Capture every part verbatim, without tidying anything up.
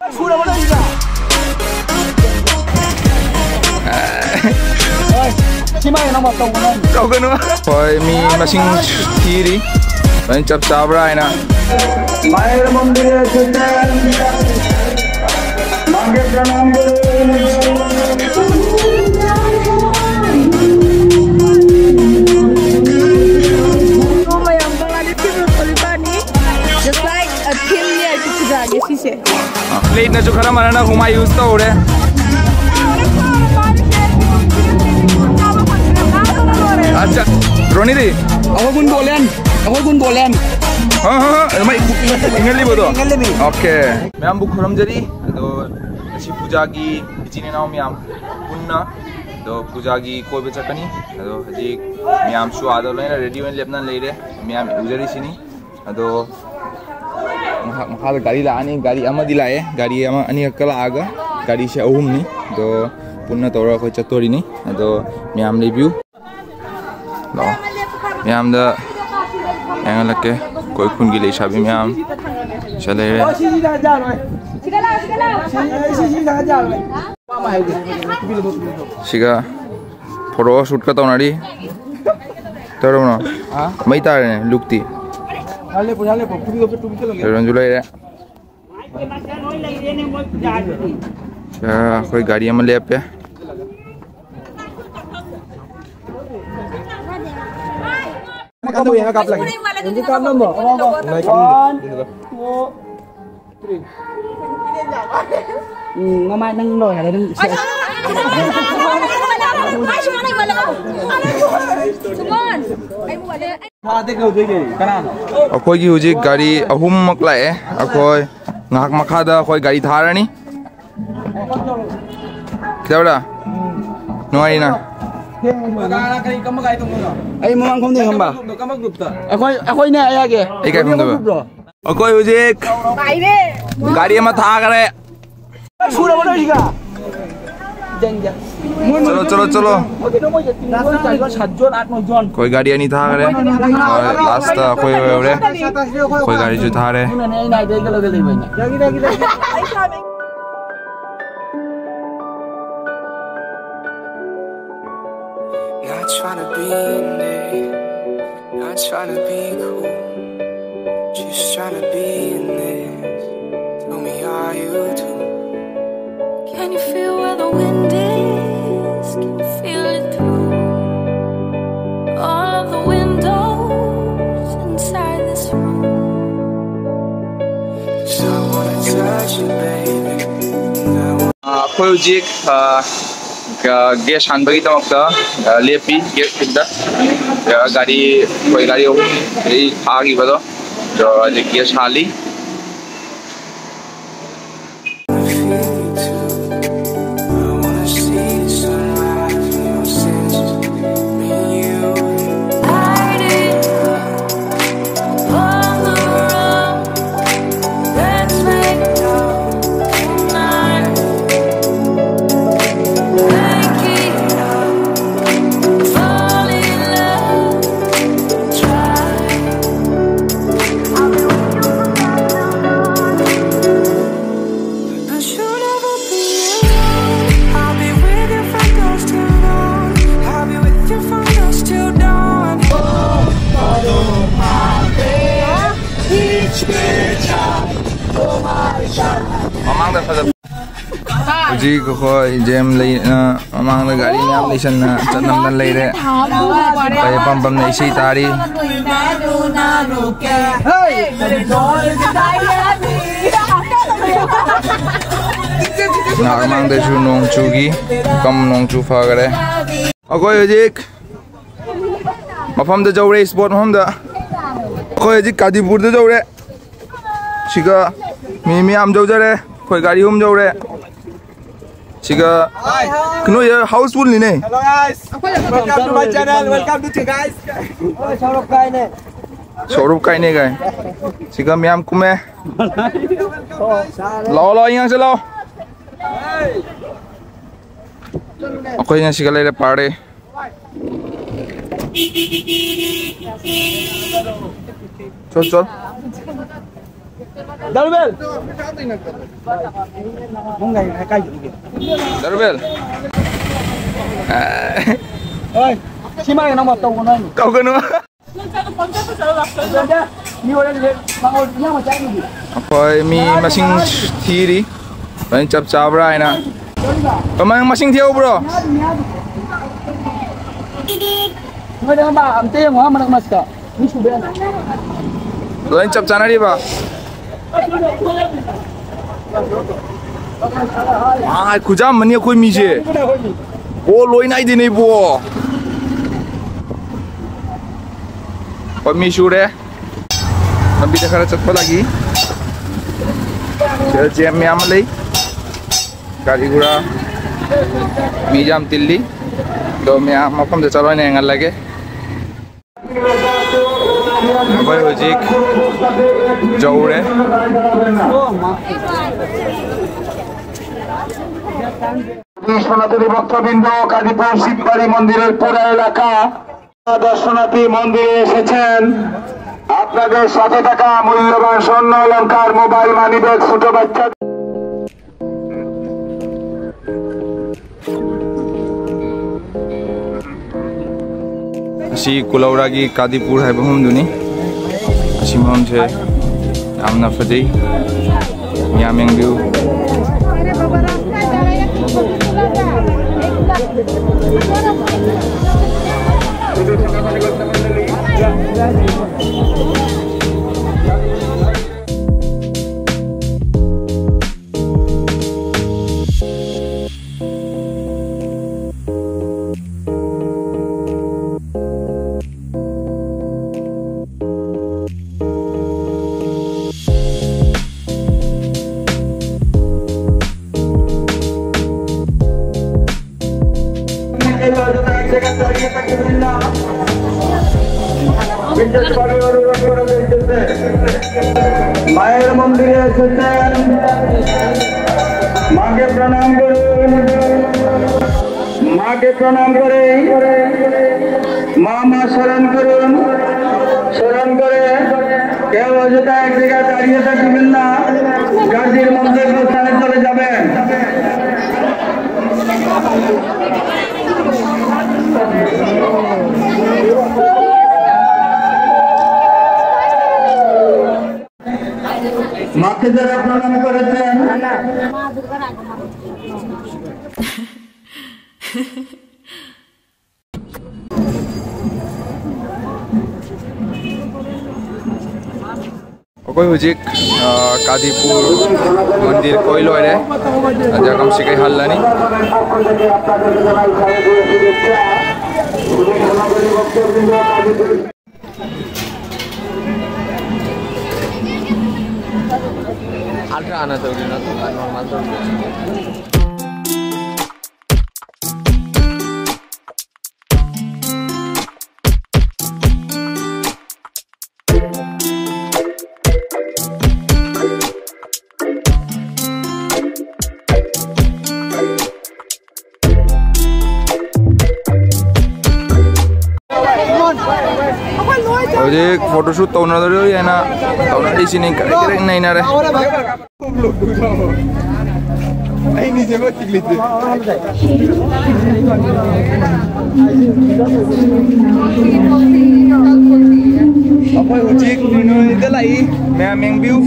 ꯁꯨꯔꯕ ꯅꯪꯒꯤꯁꯦ? ꯍꯣꯏ, ꯁꯤꯃꯥꯏꯅ ꯑꯃ ꯇꯧꯕ ꯅꯪ꯫ ꯇꯧꯒꯅꯨ꯫ ꯍꯣꯏ, ꯃꯤ ꯃꯁꯤꯡ ꯊꯤꯔꯤ꯫ ꯂꯣꯏ ꯆꯞ ꯆꯥꯕ꯭ꯔꯥ ꯍꯥꯏꯅ꯫ ꯃꯌꯥꯝ ꯕꯪꯒ꯭ꯂꯥꯗꯦꯁꯀꯤ ꯂꯨꯄꯥꯅꯤ꯫ Just like ꯑ, ꯊꯤꯝꯅꯦ ꯑꯩꯁꯨ ꯄꯨꯖꯥꯒꯤ ꯁꯤꯁꯦ꯫ ꯄ꯭ꯂꯦꯠꯅꯁꯨ ꯈꯔ ꯃꯥꯟꯅꯅ ꯍꯨꯃꯥ ꯌꯨꯁ ꯇꯧꯔꯦ꯫ ꯑꯠꯆꯥ, ꯔꯣꯅꯤꯗꯤ? ꯑꯩꯈꯣꯏ ꯒꯨꯟ ꯒꯣꯂꯦꯟ, ꯑꯩꯈꯣꯏ ꯒꯨꯟ ꯒꯣꯂꯦꯟ꯫ ꯍꯥ, ꯍꯥ, ꯍꯥ, ꯑꯗꯨꯃꯥꯏ ꯏꯪꯍꯜꯂꯤꯕꯗꯣ? ꯏꯪꯍꯜꯂꯤꯃꯤ꯫ ꯑꯣꯀꯦ꯫ ꯃꯌꯥꯝꯕꯨ ꯈꯨꯔꯨꯝꯖꯔꯤ꯫ ꯑꯗꯣ ꯉꯁꯤ ꯄꯨꯖꯥꯒꯤ ꯏꯆꯤꯟ ꯏꯅꯥꯎ ꯃꯌꯥꯝ ꯄꯨꯟꯅ, ꯑꯗꯣ ꯄꯨꯖꯥꯒꯤ ꯀꯣꯏꯕ ꯆꯠꯀꯅꯤ꯫ ꯑꯗꯣ ꯍꯧꯖꯤꯛ ꯃꯌꯥꯝꯁꯨ ꯑꯥꯗ ꯂꯣꯏꯅ ꯔꯦꯗꯤ ꯑꯣꯏꯅ ꯂꯦꯞꯅ ꯂꯩꯔꯦ꯫ ꯃꯌꯥꯝ ꯎꯖꯔꯤꯁꯤꯅꯤ꯫ ꯑꯗꯣ ꯃꯈꯥ-, ꯃꯈꯥꯗ ꯒꯥꯔꯤ ꯂꯥꯛꯑꯅꯤ꯫ ꯒꯥꯔꯤ ꯑꯃꯗꯤ ꯂꯥꯛꯑꯦ꯫ ꯒꯥꯔꯤ ꯑꯃ ꯑꯅꯤꯈꯛꯇ ꯂꯥꯛꯑꯒ ꯒꯥꯔꯤꯁꯦ ꯑꯍꯨꯝꯅꯤ꯫ ꯑꯗꯣ ꯄꯨꯟꯅ ꯇꯧꯔꯒ ꯑꯩꯈꯣꯏ ꯆꯠꯇꯣꯔꯤꯅꯤ꯫ ꯑꯗꯣ ꯃꯌꯥꯝ ꯂꯩꯕꯤꯌꯨ꯫ ꯂꯥꯛꯑꯣ꯫ ꯃꯌꯥꯝꯗ ꯌꯦꯡꯍꯜꯂꯛꯀꯦ꯫ ꯑꯩꯈꯣꯏ ꯈꯨꯟꯒꯤ ꯂꯩꯁꯥꯕꯤ ꯃꯌꯥꯝ ꯁꯤꯗ ꯂꯩꯔꯦ꯫ ꯁꯤꯒ ꯐꯣꯇꯣ ꯁꯨꯠꯀ ꯇꯧꯅꯔꯤ꯫ ꯇꯧꯔꯕ꯭ꯔꯣ? ꯍꯥ? ꯃꯩ ꯇꯥꯔꯦꯅꯦ ꯂꯨꯛꯇꯤ꯫ ꯌꯥꯔꯦ, ꯄꯨꯔꯥ ꯂꯦꯞꯄꯣ, ꯇꯨꯕꯤ ꯂꯦꯞꯄꯣ, ꯇꯨꯕꯤ ꯂꯦꯞꯄꯣ꯫ ꯀꯩꯅꯣꯁꯨ ꯂꯩꯔꯦ꯫ ꯑ, ꯑꯩꯈꯣꯏ ꯒꯥꯔꯤ ꯑꯃ ꯂꯦꯞꯄꯦ꯫ ꯀꯥꯞꯂꯒꯦ꯫ ꯍꯧꯖꯤꯛ ꯀꯥꯞꯂꯝꯃꯣ꯫ One, two, three. ꯎꯝ, ꯃꯃꯥꯏ ꯅꯪ ꯂꯣꯏꯔꯦ, ꯅꯪ꯫ ꯑꯩꯈꯣꯏꯒꯤ ꯍꯧꯖꯤꯛ ꯒꯥꯔꯤ ꯑꯍꯨꯝꯃꯛ ꯂꯥꯛꯑꯦ꯫ ꯑꯩꯈꯣꯏ ꯉꯥꯏꯍꯥꯛ ꯃꯈꯥꯗ ꯑꯩꯈꯣꯏ ꯒꯥꯔꯤ ꯊꯥꯔꯅꯤ꯫ ꯀꯩꯗꯧꯔꯦ? ꯅꯨꯡꯉꯥꯏꯔꯤꯅ? ꯑꯩ ꯃꯃꯥꯡ ꯐꯝꯗꯣꯏ ꯈꯪꯕ? ꯑꯩꯈꯣꯏ, ꯑꯩꯈꯣꯏꯅꯦ ꯑꯌꯥꯒꯦ꯫ ꯑꯩ ꯀꯥꯏ ꯐꯝꯗꯣꯏꯕ? ꯑꯩꯈꯣꯏ ꯍꯧꯖꯤꯛ ꯒꯥꯔꯤ ꯑꯃ ꯊꯥꯈꯔꯦ꯫ ꯁꯨꯔꯕ ꯅꯣꯏꯁꯤꯒ? ꯆꯠꯂꯣ, ꯆꯠꯂꯣ, ꯆꯠꯂꯣ꯫ ꯑꯩꯈꯣꯏ ꯒꯥꯔꯤ ꯑꯅꯤ ꯊꯥꯈ꯭ꯔꯦ꯫ ꯍꯣꯏ, ꯂꯥꯁꯇ ꯑꯩꯈꯣꯏ ꯑꯣꯏꯍꯧꯔꯦ꯫ ꯑꯩꯈꯣꯏ ꯒꯥꯔꯤꯁꯨ ꯊꯥꯔꯦ꯫ Not trying to be in it, not trying to be cool, just trying to be in this. Tell me, are you too? Can you feel where the wind is? Can you feel it through all of the windows inside this room? So I wanna touch you, baby. ꯑꯩꯈꯣꯏ ꯍꯧꯖꯤꯛ gas ꯍꯥꯟꯕꯒꯤꯗꯃꯛꯇ ꯂꯦꯞꯄꯤ꯫ Gas ꯐꯤꯜꯗ ꯒꯥꯔꯤ, ꯑꯩꯈꯣꯏ ꯒꯥꯔꯤ ꯑꯍꯨꯝ ꯊꯥꯈꯤꯕꯗꯣ, ꯑꯗꯣ ꯍꯧꯖꯤꯛ gas ꯍꯥꯜꯂꯤ꯫ ꯃꯃꯥꯡꯗ ꯐꯖꯕ꯫ ꯍꯧꯖꯤꯛ ꯑꯩꯈꯣꯏ ꯖꯦꯝ ꯂꯩꯅ ꯃꯃꯥꯡꯗ ꯒꯥꯔꯤ ꯃꯌꯥꯝ ꯂꯩꯁꯟꯅ ꯆꯠꯅꯝꯅ ꯂꯩꯔꯦ꯫ ꯑꯩꯈꯣꯏ ꯑꯄꯥꯝ ꯄꯥꯝꯅ ꯏꯁꯩ ꯇꯥꯔꯤ꯫ ꯉꯥꯏꯍꯥꯛ ꯃꯃꯥꯡꯗꯁꯨ ꯅꯣꯡ ꯆꯨꯈꯤ, ꯀꯝ ꯅꯣꯡ ꯆꯨ ꯐꯈꯔꯦ꯫ ꯑꯩꯈꯣꯏ ꯍꯧꯖꯤꯛ ꯃꯐꯝꯗ ꯌꯧꯔꯦ, ꯏꯁꯄꯣꯔꯠ ꯃꯐꯝꯗ꯫ ꯑꯩꯈꯣꯏ ꯍꯧꯖꯤꯛ ꯀꯥꯗꯤꯄꯨꯔꯗ ꯌꯧꯔꯦ꯫ ꯁꯤꯒ ꯃꯤ ꯃꯌꯥꯝ ꯌꯧꯖꯔꯦ꯫ ꯑꯩꯈꯣꯏ ꯒꯥꯔꯤ ꯑꯍꯨꯝ ꯌꯧꯔꯦ꯫ ꯁꯤꯒ ꯀꯩꯅꯣ, ꯍꯥꯎꯁꯐꯨꯜꯅꯤꯅꯦ꯫ Hello guys, welcome to my channel, welcome to you guys. ꯁꯧꯔꯨꯞ ꯀꯥꯏꯅꯦ ꯀꯥꯏ꯫ ꯁꯤꯒ ꯃꯌꯥꯝ ꯀꯨꯝꯃꯦ꯫ ꯂꯥꯛꯑꯣ, ꯂꯥꯛꯑꯣ, ꯌꯦꯡꯁꯤ ꯂꯥꯛꯑꯣ꯫ ꯑꯩꯈꯣꯏꯅ ꯁꯤꯒ ꯂꯩꯔꯦ, ꯄꯥꯔꯦ꯫ ꯆꯣ, ꯆꯣ꯫ ꯗꯔꯕꯦꯜ꯫ ꯅꯪ ꯀꯥꯏ ꯆꯠꯂꯨꯒꯦ? ꯗꯔꯕꯦꯜ꯫ ꯍꯣꯏ꯫ ꯁꯤ ꯃꯥꯒꯤ ꯅꯝꯕꯔ ꯇꯧꯒꯅꯨ ꯍꯥꯏꯅꯤ꯫ ꯇꯧꯒꯅꯨ꯫ ꯑꯩꯈꯣꯏ ꯃꯤ ꯃꯁꯤꯡ ꯊꯤꯔꯤ, ꯂꯣꯏ ꯆꯞ ꯆꯥꯕ꯭ꯔꯥ ꯍꯥꯏꯅ꯫ ꯀꯃꯥꯏ, ꯃꯁꯤꯡ ꯊꯤꯍꯧꯕ꯭ꯔꯣ? ꯂꯣꯏ ꯆꯞ ꯆꯥꯅꯔꯤꯕ? ꯃꯥ, ꯈꯨꯖꯥꯝꯕꯅꯤ ꯑꯩꯈꯣꯏ ꯃꯤꯁꯦ꯫ ꯑꯣ, ꯂꯣꯏ ꯅꯥꯏꯗꯦꯅꯦ ꯏꯕꯣ꯫ ꯍꯣꯏ, ꯃꯤ ꯁꯨꯔꯦ꯫ ꯂꯝꯕꯤꯗ ꯈꯔ ꯆꯠꯄ ꯂꯥꯛꯏ꯫ ꯁꯤꯗ ꯖꯦꯝ ꯃꯌꯥꯝ ꯑꯃ ꯂꯩ꯫ ꯒꯥꯔꯤ ꯒꯨꯔꯥ ꯃꯤ ꯌꯥꯝ ꯇꯤꯜꯂꯤ꯫ ꯑꯗꯣ ꯃꯌꯥꯝ ꯃꯐꯝꯗ ꯆꯠꯂꯣꯏꯅ ꯌꯦꯡꯍꯜꯂꯒꯦ꯫ ꯑꯩꯈꯣꯏ ꯍꯧꯖꯤꯛ ꯌꯧꯔꯦ꯫ সনাতনী ভক্তবৃন্দ, কাদিপুর শিববাড়ি মন্দিরের পুরা এলাকা দর্শনার্থী মন্দিরে এসেছেন। আপনাদের সাথে থাকা মূল্যবান স্বর্ণ অলংকার, মোবাইল, মানিব্যাগ, ছোট বাচ্চা ꯑꯁꯤ ꯀꯨꯂꯧꯔꯥꯒꯤ ꯀꯥꯗꯤꯄꯨꯔ ꯍꯥꯏꯕ ꯃꯐꯝꯗꯨꯅꯤ꯫ ꯑꯁꯤ ꯃꯐꯝꯁꯦ ꯌꯥꯝꯅ ꯐꯖꯩ꯫ ꯃꯌꯥꯝ ꯌꯦꯡꯕꯤꯌꯨ꯫ মায়ের মন্দিরে এসেছেন, মাকে প্রণাম করুন। প্রণাম করে মা মা স্মরণ করুন। স্মরণ করে কেউ অযথা এক জায়গায় দাঁড়িয়ে থাকবেন না, যার যার মন্দির স্থানে চলে যাবেন। মাকে যারা প্রণাম করেছেন। ꯑꯩꯈꯣꯏ ꯍꯧꯖꯤꯛ, ꯑ, ꯀꯥꯗꯤꯄꯨꯔ ꯃꯟꯗꯤꯔ ꯀꯣꯏ ꯂꯣꯏꯔꯦ꯫ ꯑꯗ ꯉꯁꯤ ꯀꯩ ꯍꯜꯂꯅꯤ꯫ Ultra ana tawri na, normal tawri. ꯍꯧꯖꯤꯛ photoshoot ꯇꯧꯅꯗꯣꯔꯤ ꯍꯥꯏꯅ ꯇꯧꯅꯔꯤꯁꯤꯅꯤ, ꯀꯔꯦꯛ ꯀꯔꯦꯛ ꯅꯩꯅꯔꯦ꯫ ꯑꯩꯅꯤ ꯖꯒꯣꯏ ꯆꯤꯛꯂꯤꯁꯦ꯫ ꯑꯩꯈꯣꯏ ꯍꯧꯖꯤꯛ ꯅꯣꯏꯗ ꯂꯥꯛꯏ, ꯃꯌꯥꯝ ꯌꯦꯡꯕꯤꯌꯨ꯫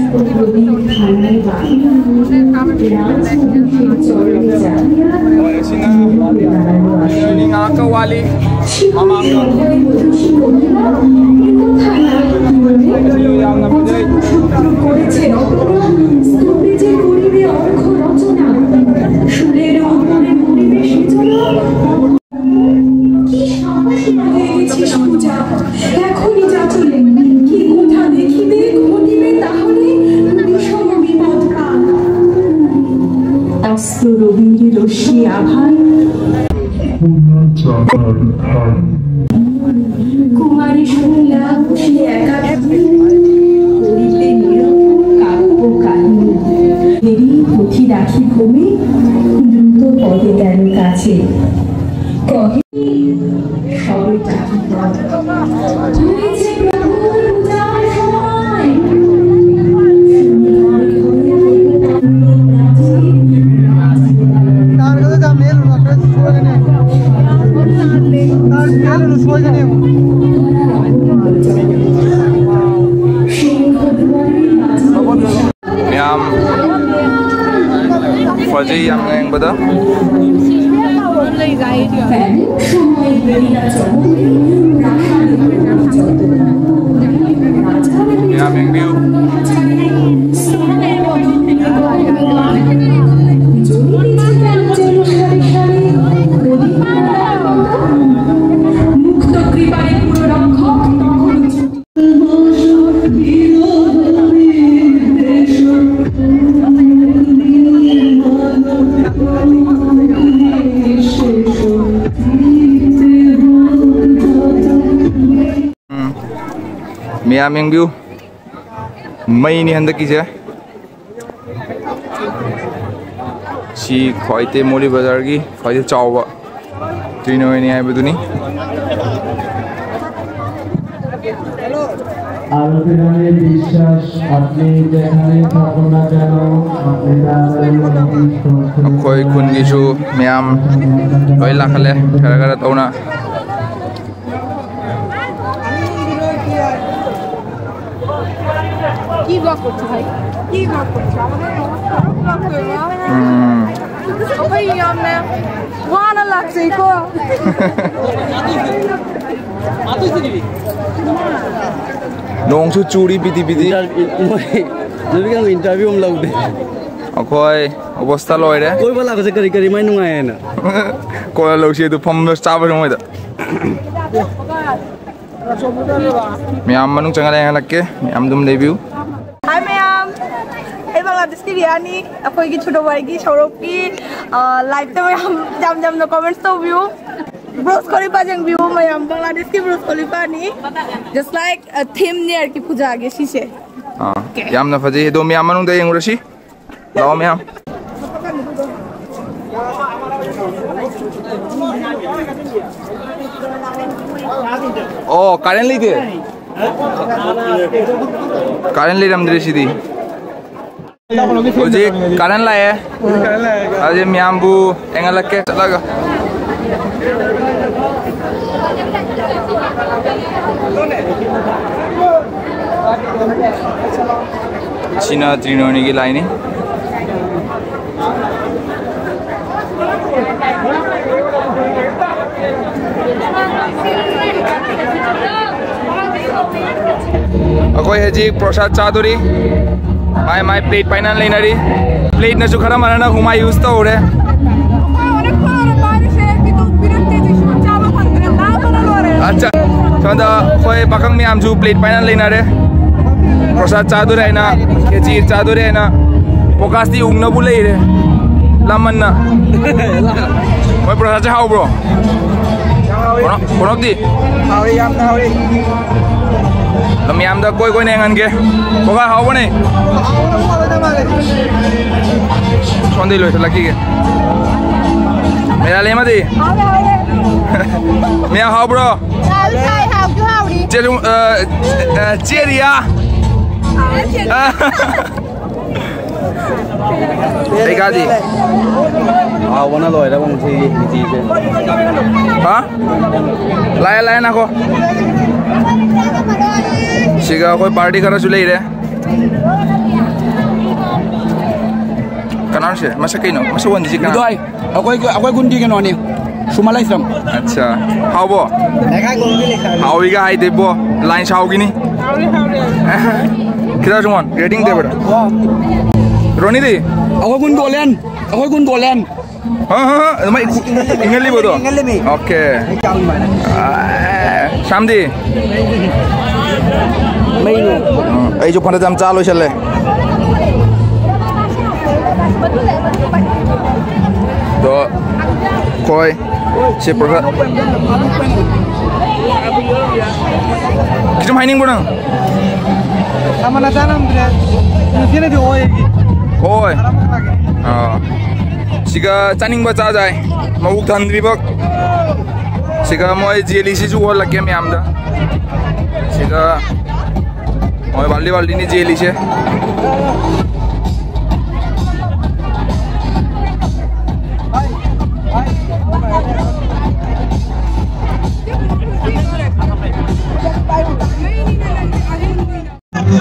ꯍꯣꯏ, ꯑꯁꯤꯅ ꯉꯥꯏꯍꯥꯛꯀ ꯋꯥꯠꯂꯤ꯫ ꯃꯃꯥꯡꯗ ꯌꯥꯝꯅ ꯐꯖꯩ꯫ কি সাহসী হয়ে গেছিস পূজা। এখনই যা চলে। কি কোথা দেখিবে, ঘটিবে তাহলে বিষম বিপদ কাল। অস্ত রবির রশ্মি আভায়। কুমারী শুনিলা সে একাকিনী করিতে নিরূপ কাব্য কাহিনী। দেবী পুঁথি রাখি ভূমি দ্রুত পদে গেল কাছে। ꯍꯧꯖꯤꯛ ꯌꯥꯝ ꯌꯦꯡꯕꯗ꯫ ꯌꯥꯝ ꯌꯦꯡꯕꯤꯌꯨ꯫ ꯎꯝ꯫ ꯃꯌꯥꯝ ꯌꯦꯡꯕꯤꯌꯨ꯫ ꯃꯩꯅꯤ ꯍꯟꯗꯛꯀꯤꯁꯦ꯫ ꯁꯤ ꯈ꯭ꯋꯥꯏꯗꯩ ꯃꯣꯂꯤ ꯕꯖꯥꯔꯒꯤ ꯈ꯭ꯋꯥꯏꯗꯩ ꯆꯥꯎꯕ ꯇ꯭ꯔꯤꯅꯣꯏꯅꯤ ꯍꯥꯏꯕꯗꯨꯅꯤ꯫ আরতি রানী বিশ্বাস, আপনি যেখানে থাকুন না কেন, আপনি তাড়াতাড়ি অফিস পৌঁছে ꯑꯩꯈꯣꯏ ꯈꯨꯟꯒꯤꯁꯨ ꯃꯌꯥꯝ ꯂꯣꯏ ꯂꯥꯛꯈꯠꯂꯦ, ꯈꯔ ꯈꯔ ꯇꯧꯅ꯫ কি ব্লগ করছো ভাই? কি ব্লগ করছো? আমাদের ব্লগ করবো। ꯎꯝ꯫ ꯑꯩꯈꯣꯏ ꯌꯥꯝꯅ ꯋꯥꯅ ꯂꯥꯛꯆꯩꯀꯣ꯫ ꯅꯣꯡꯁꯨ ꯆꯨꯔꯤ ꯄꯤꯗꯤ ꯄꯤꯗꯤ꯫ ꯏꯟꯇꯔ-, ꯃꯣꯏ ꯅꯨꯄꯤꯒ ꯏꯟꯇꯔꯚꯤꯌꯨ ꯑꯃ ꯂꯧꯗꯦ꯫ ꯑꯩꯈꯣꯏ ꯑꯣꯕꯁꯇꯥ ꯂꯣꯏꯔꯦ꯫ ꯀꯣꯏꯕ ꯂꯥꯛꯄꯁꯦ ꯀꯔꯤ ꯀꯔꯤ ꯃꯥꯏ ꯅꯨꯡꯉꯥꯏꯌꯦꯅ? ꯀꯣꯏꯕ ꯂꯧꯁꯤ ꯑꯗꯨ ꯐꯝꯕ ꯆꯥꯕ ꯃꯣꯏꯗ꯫ ꯃꯌꯥꯝ ꯃꯅꯨꯡ ꯆꯪꯉꯒ ꯌꯦꯡꯍꯜꯂꯛꯀꯦ꯫ ꯃꯌꯥꯝ ꯑꯗꯨꯝ ꯂꯩꯕꯤꯌꯨ꯫ ꯍꯥꯏ ꯃꯌꯥꯝ, ꯑꯩ ꯕꯪꯒ꯭ꯂꯥꯗꯦꯁꯀꯤ ꯔꯤꯌꯥꯅꯤ꯫ ꯑꯩꯈꯣꯏꯒꯤ ꯊꯨꯗꯣꯕꯥꯏꯒꯤ ꯁꯧꯔꯞꯀꯤ, ꯑ, ꯂꯥꯏꯚꯇ ꯃꯌꯥꯝ ꯌꯥꯝ ꯌꯥꯝꯅ ꯀꯣꯃꯦꯟꯠꯁ ꯇꯧꯕꯤꯌꯨ꯫ ꯕ꯭ꯔꯣꯁ ꯈꯣꯂꯤꯐꯥ ꯌꯦꯡꯕꯤꯌꯨ ꯃꯌꯥꯝ, ꯕꯪꯒ꯭ꯂꯥꯗꯦꯁꯀꯤ bros ꯈꯣꯂꯤꯐꯥꯅꯤ꯫ Just like a theme near ꯀꯤ ꯄꯨꯖꯥꯒꯤ ꯁꯤꯁꯦ꯫ ꯑꯥ, okay꯫ ꯌꯥꯝꯅ ꯐꯖꯩ꯫ ꯑꯗꯣ ꯃꯌꯥꯝ ꯃꯅꯨꯡꯗ ꯌꯦꯡꯉꯨꯔꯁꯤ꯫ ꯂꯥꯛꯑꯣ ꯃꯌꯥꯝ꯫ ꯑꯣ, ꯀꯥꯔꯦꯟ ꯂꯩꯇꯦ꯫ ꯀꯥꯔꯦꯟ ꯂꯩꯔꯝꯗ꯭ꯔꯦ ꯁꯤꯗꯤ꯫ ꯍꯧꯖꯤꯛ ꯀꯥꯔꯦꯟ ꯂꯥꯛꯑꯦ꯫ ꯑꯗꯨꯗꯤ ꯃꯌꯥꯝꯕꯨ ꯌꯦꯡꯍꯜꯂꯛꯀꯦ ꯆꯠꯂꯒ꯫ ꯁꯤꯅ ꯇ꯭ꯔꯤꯅꯣꯅꯤꯒꯤ ꯂꯥꯏꯅꯤ꯫ ꯑꯩꯈꯣꯏ ꯍꯧꯖꯤꯛ ꯄ꯭ꯔꯣꯁꯥꯗ ꯆꯥꯗꯣꯔꯤ꯫ ꯃꯥꯏ ꯃꯥꯏ ꯄ꯭ꯂꯦꯠ ꯄꯥꯏꯅ ꯂꯩꯅꯔꯤ꯫ ꯄ꯭ꯂꯦꯠꯅꯁꯨ ꯈꯔ ꯃꯥꯟꯅꯅ ꯍꯨꯃꯥꯏ ꯌꯨꯁ ꯇꯧꯔꯦ꯫ ꯑꯠꯆꯥ, ꯁꯣꯝꯗ ꯑꯩꯈꯣꯏ ꯄꯥꯈꯪ ꯃꯌꯥꯝꯁꯨ ꯄ꯭ꯂꯦꯠ ꯄꯥꯏꯅ ꯂꯩꯅꯔꯦ꯫ ꯄ꯭ꯔꯣꯁꯥꯗ ꯆꯥꯗꯣꯔꯦ ꯍꯥꯏꯅ, ꯈꯦꯆꯤ ꯆꯥꯗꯣꯔꯦ ꯍꯥꯏꯅ꯫ ꯐꯣꯀꯁꯇꯤ ꯎꯪꯅꯕꯨ ꯂꯩꯔꯦ, ꯂꯥꯝꯃꯟꯅ꯫ ꯃꯣꯏ ꯄ꯭ꯔꯣꯁꯥꯗꯁꯦ ꯍꯥꯎꯕ꯭ꯔꯣ? ꯄ꯭ꯔꯣꯅꯕ-, ꯄ꯭ꯔꯣꯅꯕꯗꯤ? ꯍꯥꯎꯔꯤ, ꯌꯥꯝꯅ ꯍꯥꯎꯔꯤ꯫ ꯃꯌꯥꯝꯗ ꯀꯣꯏ ꯀꯣꯏꯅ ꯌꯦꯡꯍꯟꯒꯦ꯫ ꯀꯣꯀꯥ ꯍꯥꯎꯕꯅꯦ꯫ ꯁꯣꯝꯗꯩ ꯂꯣꯏꯁꯤꯜꯂꯛꯈꯤꯒꯦ꯫ ꯃꯦꯔꯥꯂꯦꯃꯗꯤ? ꯃꯌꯥꯝ ꯍꯥꯎꯕ꯭ꯔꯣ? ꯆꯦꯔꯨꯝ, ꯑ, ꯑ, ꯆꯦꯔꯤꯌꯥ? ꯀꯩꯀꯥꯗꯤ? ꯍꯥꯎꯕꯅ ꯂꯣꯏꯔꯦ ꯉꯁꯤꯒꯤ ꯈꯦꯆꯤꯁꯦ꯫ ꯍꯥ? ꯂꯥꯛꯑꯦ, ꯂꯥꯛꯑꯦ, ꯅꯪꯀꯣ꯫ ꯁꯤꯒ ꯑꯩꯈꯣꯏ ꯄꯥꯔꯇꯤ ꯈꯔꯁꯨ ꯂꯩꯔꯦ꯫ ꯀꯅꯥꯅꯣ ꯁꯦ? ꯃꯁꯛ ꯀꯩꯅꯣ? ꯃꯁꯛ ꯑꯣꯟꯗꯤꯁꯤ ꯀꯅꯥ? ꯑꯩꯈꯣꯏ, ꯑꯩꯈꯣꯏ ꯈꯨꯟꯒꯤ ꯀꯩꯅꯣꯅꯤ, ꯁꯨꯃꯟ ꯂꯥꯏꯁ꯭ꯔꯝ꯫ ꯑꯠꯆꯥ, ꯍꯥꯎꯕꯣ? ꯍꯥꯎꯏꯒ ꯍꯥꯏꯗꯦꯕꯣ, ꯂꯥꯏꯟ ꯁꯥꯎꯈꯤꯅꯤ꯫ ꯈꯤꯇꯪ ꯁꯨꯃꯣꯟ, ꯔꯦꯇꯤꯡ ꯇꯧꯕꯤꯔꯣ꯫ ꯔꯣꯅꯤꯗꯤ? ꯑꯩꯈꯣꯏ ꯈꯨꯟ ꯒꯣꯂꯦꯟ, ꯑꯩꯈꯣꯏ ꯈꯨꯟ ꯒꯣꯂꯦꯟ꯫ ꯍꯥ, ꯍꯥ, ꯍꯥ, ꯑꯗꯨꯃꯥꯏ ꯏꯪꯍꯜꯂꯤꯕꯗꯣ? ꯏꯪꯍꯜꯂꯤꯃꯤ꯫ ꯑꯣꯀꯦ꯫ ꯑꯩ ꯆꯥꯎ ꯏꯃꯥꯅ꯫ ꯑꯥ, ꯁꯥꯝꯗꯤ? ꯃꯩꯅꯦ꯫ ꯎꯝ, ꯑꯩꯁꯨ ꯐꯅ ꯌꯥꯝ ꯆꯥ ꯂꯣꯏꯁꯜꯂꯦ꯫ ꯑꯗꯣ, ꯑꯩꯈꯣꯏ ꯁꯤ ꯄ꯭ꯔꯣꯒ꯭ꯔꯥꯝ ꯈꯤꯇꯪ ꯍꯥꯏꯅꯤꯡꯕ꯭ꯔꯣ ꯅꯪ? ꯑꯃꯅ ꯆꯥꯔꯝꯗ꯭ꯔꯦ꯫ ꯅꯨꯡꯊꯤꯜꯗꯤ ꯑꯣꯏ꯫ ꯑꯣꯏ꯫ ꯑꯥ꯫ ꯁꯤꯒ ꯆꯥꯅꯤꯡꯕ ꯆꯥꯖꯥꯏ꯫ ꯃꯕꯨꯛ ꯊꯟꯗ꯭ꯔꯤꯕ꯫ ꯁꯤꯒ ꯃꯣꯏ ꯖꯦꯂꯤꯁꯤꯁꯨ ꯑꯣꯜꯂꯛꯀꯦ ꯃꯌꯥꯝꯗ꯫ ꯁꯤꯒ ꯃꯣꯏ ꯕꯥꯜꯗꯤ ꯕꯥꯜꯗꯤꯅꯤ ꯖꯦꯂꯤꯁꯦ꯫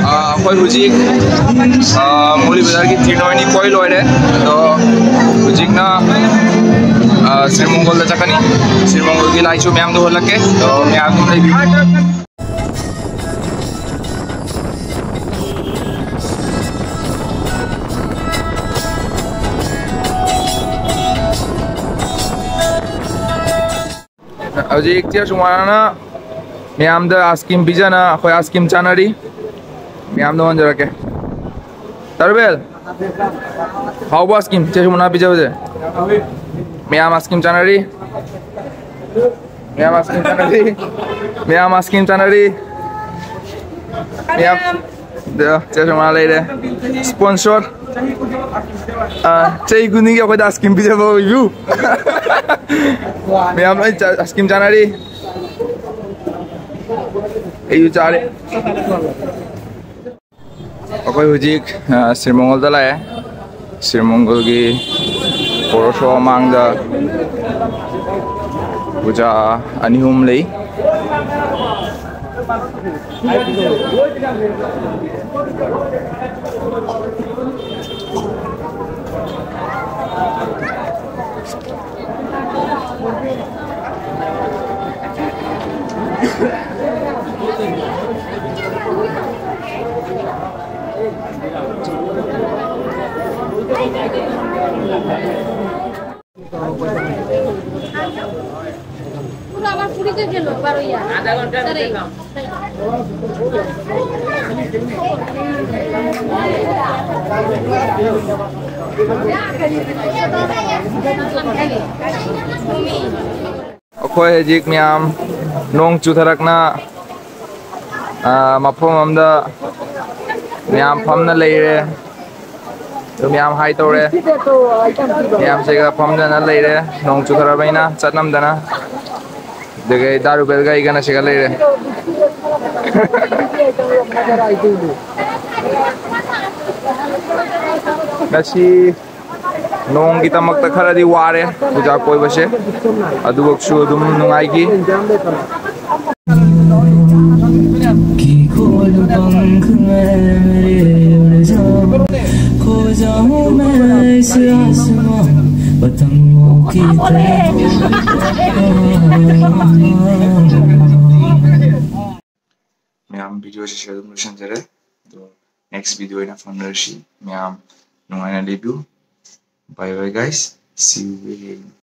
ꯑꯥ, ꯑꯩꯈꯣꯏ ꯍꯧꯖꯤꯛ, ꯑꯥ, ꯃꯨꯂꯤ ꯕꯖꯥꯔꯒꯤ ꯇ꯭ꯔꯤꯅꯣꯏꯅꯤ ꯀꯣꯏ ꯂꯣꯏꯔꯦ꯫ ꯑꯗꯣ ꯍꯧꯖꯤꯛꯅ, ꯑꯥ, ꯁ꯭ꯔꯤ ꯃꯪꯒꯣꯜꯗ ꯆꯠꯀꯅꯤ꯫ ꯁ꯭ꯔꯤ ꯃꯪꯒꯣꯜꯒꯤ ꯂꯥꯏꯁꯨ ꯃꯌꯥꯝꯗꯣ ꯎꯍꯜꯂꯛꯀꯦ꯫ ꯑꯗꯣ ꯃꯌꯥꯝ ꯑꯗꯨꯝ ꯂꯩꯕꯤꯌꯨ꯫ ꯍꯧꯖꯤꯛ ꯆꯦ ꯁꯨꯃꯥꯅ ꯃꯌꯥꯝꯗ ꯑꯥꯏꯁ ꯀ꯭ꯔꯤꯝ ꯄꯤꯖꯅ ꯑꯩꯈꯣꯏ ꯑꯥꯏꯁ ꯀ꯭ꯔꯤꯝ ꯆꯥꯅꯔꯤ꯫ ꯃꯌꯥꯝꯗ ꯍꯣꯟꯖꯔꯛꯀꯦ꯫ ꯇꯔꯨꯕꯦꯜ, ꯍꯥꯎꯕ ꯑꯥꯏꯁ ꯀ꯭ꯔꯤꯝ ꯆꯦ ꯁꯨꯃꯥꯅ ꯄꯤꯖꯕꯁꯦ꯫ ꯃꯌꯥꯝ ꯑꯥꯏꯁ ꯀ꯭ꯔꯤꯝ ꯆꯥꯅꯔꯤ꯫ ꯃꯌꯥꯝ ꯑꯥꯏꯁ ꯀ꯭ꯔꯤꯝ ꯆꯥꯅꯔꯤ꯫ ꯃꯌꯥꯝ ꯑꯥꯏꯁ ꯀ꯭ꯔꯤꯝ ꯆꯥꯅꯔꯤ꯫ ꯃꯌꯥꯝ ꯆꯦ ꯁꯨꯃꯥ ꯂꯩꯔꯦ꯫ ꯏꯁꯄꯣꯟꯁꯣꯔ꯫ ꯑꯥ, ꯆꯍꯤ ꯈꯨꯗꯤꯡꯒꯤ ꯑꯩꯈꯣꯏꯗ ꯑꯥꯏꯁ ꯀ꯭ꯔꯤꯝ ꯄꯤꯖꯕ ꯑꯣꯏꯕꯤꯌꯨ꯫ ꯃꯌꯥꯝ ꯂꯣꯏ ꯆꯥ-, ꯑꯥꯏꯁ ꯀ꯭ꯔꯤꯝ ꯆꯥꯅꯔꯤ꯫ ꯑꯩꯁꯨ ꯆꯥꯔꯦ꯫ ꯑꯩꯈꯣꯏ ꯍꯧꯖꯤꯛ, ꯑ, ꯁꯤꯔꯃꯣꯡꯒꯜꯗ ꯂꯥꯛꯑꯦ꯫ ꯁꯤꯔꯃꯣꯡꯒꯜꯒꯤ ꯄꯣꯔꯣꯁꯣ ꯃꯃꯥꯡꯗ ꯄꯨꯖꯥ ꯑꯅꯤ ꯑꯍꯨꯝ ꯂꯩ꯫ পুরো আমার পুরীতে গেল বারো ইয়া। আধা ঘন্টা। ꯑꯩꯈꯣꯏ ꯍꯧꯖꯤꯛ ꯃꯌꯥꯝ ꯅꯣꯡ ꯆꯨꯊꯔꯛꯅ, ꯑ, ꯃꯐꯝ ꯑꯃꯗ ꯃꯌꯥꯝ ꯐꯝꯅ ꯂꯩꯔꯦ꯫ ꯑꯗꯨ ꯃꯌꯥꯝ ꯍꯥꯏ ꯇꯧꯔꯦ꯫ ꯃꯌꯥꯝꯁꯤꯒ ꯐꯝꯗꯅ ꯂꯩꯔꯦ꯫ ꯅꯣꯡ ꯆꯨꯊꯔꯕꯅꯤꯅ ꯆꯠꯉꯝꯗꯅ꯫ ꯑꯗꯨꯒ ꯗꯥꯔꯨꯕꯦꯜꯒ ꯑꯩꯒꯅ ꯁꯤꯒ ꯂꯩꯔꯦ꯫ ꯉꯁꯤ ꯅꯣꯡꯒꯤꯗꯃꯛꯇ ꯈꯔꯗꯤ ꯋꯥꯔꯦ ꯄꯨꯖꯥ ꯀꯣꯏꯕꯁꯦ, ꯑꯗꯨꯕꯨꯁꯨ ꯑꯗꯨꯝ ꯅꯨꯡꯉꯥꯏꯈꯤ꯫ ꯃꯌꯥꯝ ꯚꯤꯗꯤꯑꯣꯁꯤꯁꯨ ꯑꯗꯨꯝ ꯂꯣꯏꯁꯤꯟꯖꯔꯦ꯫ ꯑꯗꯣ next video ꯑꯣꯏꯅ ꯐꯪꯅꯔꯁꯤ꯫ ꯃꯌꯥꯝ ꯅꯨꯡꯉꯥꯏꯅ ꯂꯩꯕꯤꯌꯨ꯫ Bye bye guys, see you again.